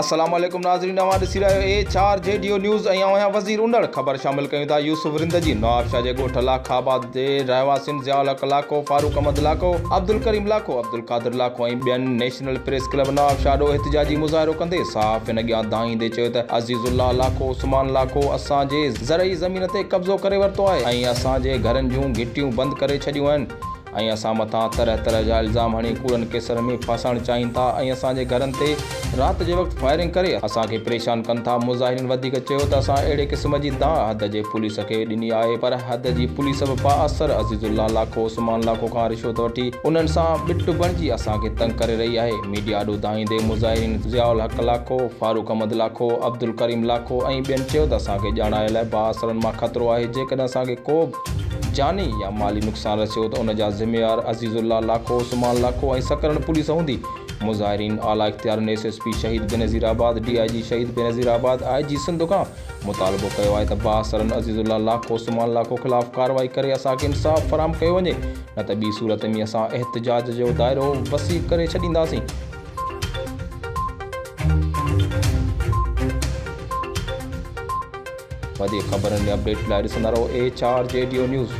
السلام عليڪم ناظرين اوهان ڏسي رهيا آهيو H R G D O news ۽ آئون آهيان وزير انڙ خبر شامل ڪيون ٿا يوسف رند جي نوابشاهه جي ڳوٺ لاکا آباد جي رهواسين ضياء الحق لاکو، فاروق احمد لاکو، عبدالڪريم لاکو، عبدالقادر لاکو ۽ ٻين نيشنل پريس ڪلب نوابشاهه آڏو احتجاجي مظاهرو ڪندي صحافين اڳيان دانهيندي چيو ته عزيز الله لاکو، عثمان لاکو اسان جي زرعي زمين تي قبضو ڪري ورتو آهي ۽ اسان جي گهرن جون گهٽيون بند ڪري ڇڏيون آهن. ۽ اسان مٿان طرح طرح جا الزام هڻي ڪوڙن ڪيسن ۾ ڦاسائڻ چاهين ٿا ۽ اسان جي گهرن تي رات جي وقت فائرنگ ڪري اسان کي پريشان ڪن ٿا مظاهرين وڌيڪ چيو ته اسان اهڙي قسم جي دانهن حد جي پوليس کي ڏني آهي پر حد جي پوليس به بااثر عزيز الله لاکو عثمان لاکو کان رشوت وٺي انهن سان ٻٽ بڻجي اسان کي تنگ ڪري رهي آهي ميڊيا آڏو دانهيندي مظاهرين ضياء الحق لاکو فاروق احمد لاکو عبدالڪريم لاکو ۽ ٻين چيو ته اسان کي ڄاڻايل بااثرن مان خطرو آهي جيڪڏهن اسان کي ڪو به جاني يا مالي نقصان رسيو ته ان جا ذميوار عزيز الله لاکو، عثمان لاکو ۽ سڪرنڊ پوليس هوندي. مظاهرين اعليٰ اختيارين S S P Shaheed Benazirabad, D I G Shaheed Benazirabad, I G Sindh کان مطالبو ڪيو آهي ته بااثرن عزيز الله لاکو، عثمان لاکو خلاف ڪارروائي ڪري اسان کي انصاف فراهم ڪيو وڃي نه ته ٻي صورت ۾ اسان احتجاج جو دائرو وسيع ڪري ڇڏينداسين. وڌيڪ خبرن ۽ اپڊيٽ لاء ڏسندا رهو H R G D O news.